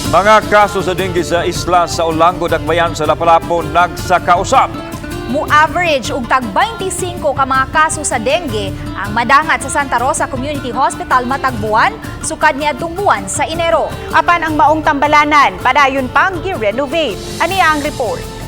Mga kaso sa dengue sa isla sa Olango, Dakbayan sa Lapu-Lapu nagsakausap. Mu-average og tag 25 ka mga kaso sa dengue ang madangat sa Santa Rosa Community Hospital matag buwan sukad niadtong buwan sa Enero. Apan ang maong tambalanan, padayon pang gi-renovate. Ani ang report.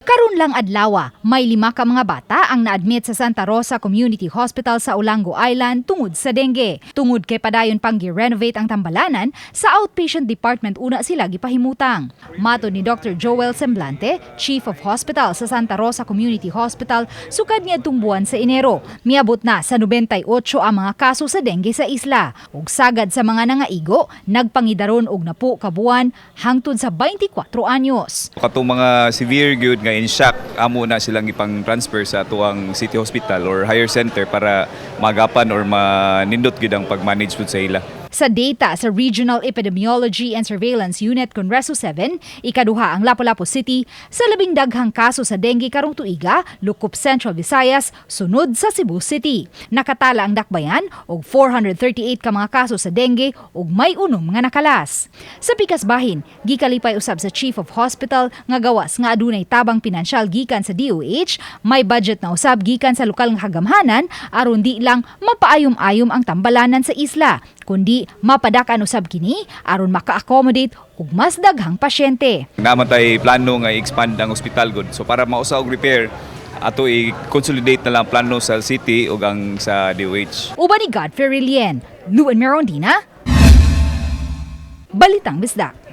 Karon lang adlawa, may 5 ka mga bata ang naadmit sa Santa Rosa Community Hospital sa Olango Island tungod sa dengue. Tungod kay padayon pang gi-renovate ang tambalanan, sa outpatient department una sila gipahimutang. Matod ni Dr. Joel Semblante, Chief of Hospital sa Santa Rosa Community Hospital, sukad niadtong buwan sa Enero, miabot na sa 98 ang mga kaso sa dengue sa isla. Ug sagad sa mga nangaigo, nagpangidaron og 10 ka buwan hangtod sa 24 anyos. Katong mga severe gyud nga in shock, amo na silang ipang transfer sa atuang city hospital or higher center para magapan or manindot gyud ang pag-manage pud sa ila. Sa data sa Regional Epidemiology and Surveillance Unit Conreso 7, ikaduha ang Lapu-Lapu City sa 10 daghang kaso sa dengue karong tuiga, lukop Central Visayas, sunod sa Cebu City. Nakatala ang dakbayan og 438 ka mga kaso sa dengue ug may 6 nga nakalas. Sa pikas bahin, gikalipay usab sa Chief of Hospital nga gawas nga adunay tabang pinansyal gikan sa DOH, may budget na usab gikan sa lokal nga kagamhanan aron di lang mapaayom-ayom ang tambalanan sa isla, kundi mapadakan usab kini aron maka-accommodate og mas daghang pasyente. Naa man tay plano nga i-expand ang ospital gud. So para mausa og repair, ato i-consolidate na lang ang plano sa city ug ang sa DOH. Uban ni Godfrey Relien, Luen Merondina, Balitang Bisdak.